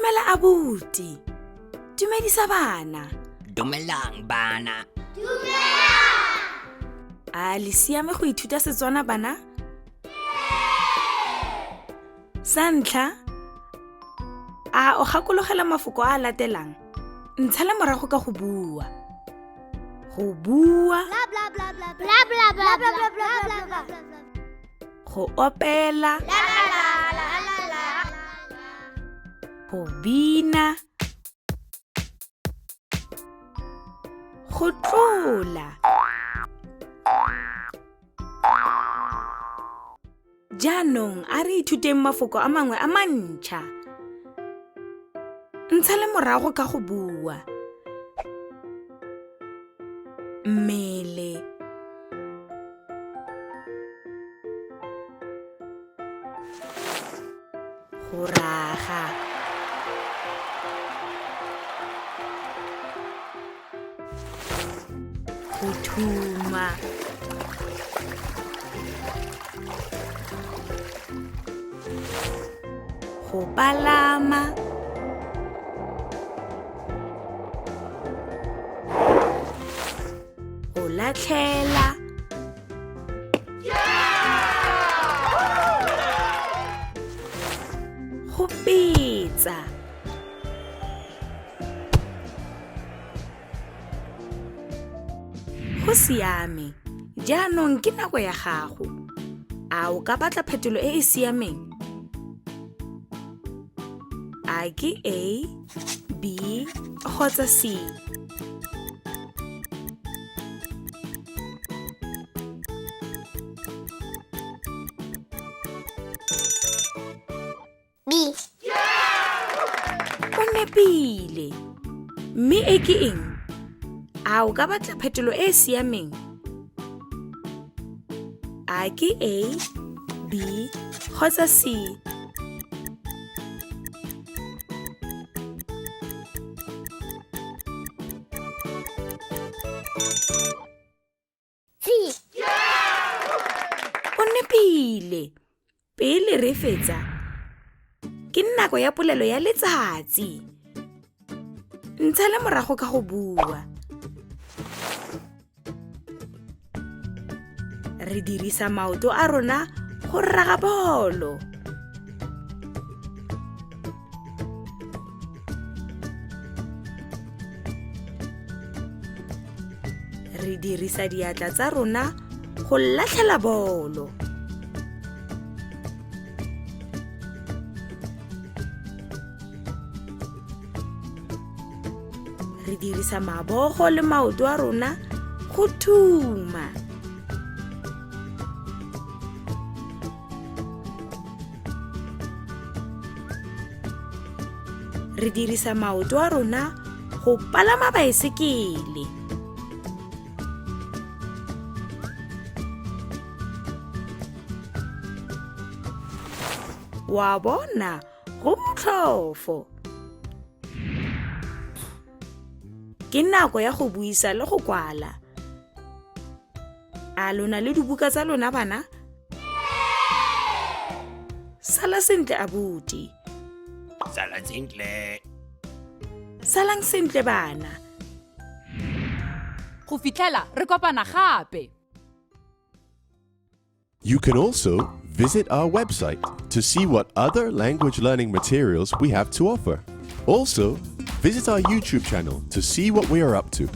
Dumela abuti. Dumedisa bana. Dumelang bana. A le siame go ithuta Setswana bana? Sa ntlha, a o gakologela mafoko a a latelang? Ntshala morago ka go bua. Go bua. Bla bla bla bla bla bla bla bla bla bla bla bla. Go opela. La la la la la la. Go bina. Go tlola. Jaanong a re ithuteng mafoko a mangwe a mantšha. Ntsha le morago ka go bua. Mmele. Go raga. Go thuma. Go palama. Go latlhela. Go betsa. Go siame. Jaanong ke nako ya gago. A o ka batla phetolo e e siameng? A ke A, B kgotsa C? B. O nepile. Mme e ke eng? A o ka batla phetolo e e siameng? A ke A, B kgotsa C? C. O nepile. Pele re fetsa, ke nako ya polelo ya letsatsi. Ntshale morago ka go bua. Re dirisa maoto a rona go raga bolo. Re dirisa diatla tsa rona go latlhela bolo. Re dirisa mabogo le maoto a rona go thuma. Re dirisa maoto a rona go palama baesekele. Wa bona, go motlhofo. Ke nako ya go buisa le go kwala. A lona le dibuka tsa lona bana? Sala sentle abuti. Sala sentle. Salang sentle bana. Go fitlhela re kopana gape. You can also visit our website to see what other language learning materials we have to offer. Also, visit our YouTube channel to see what we are up to.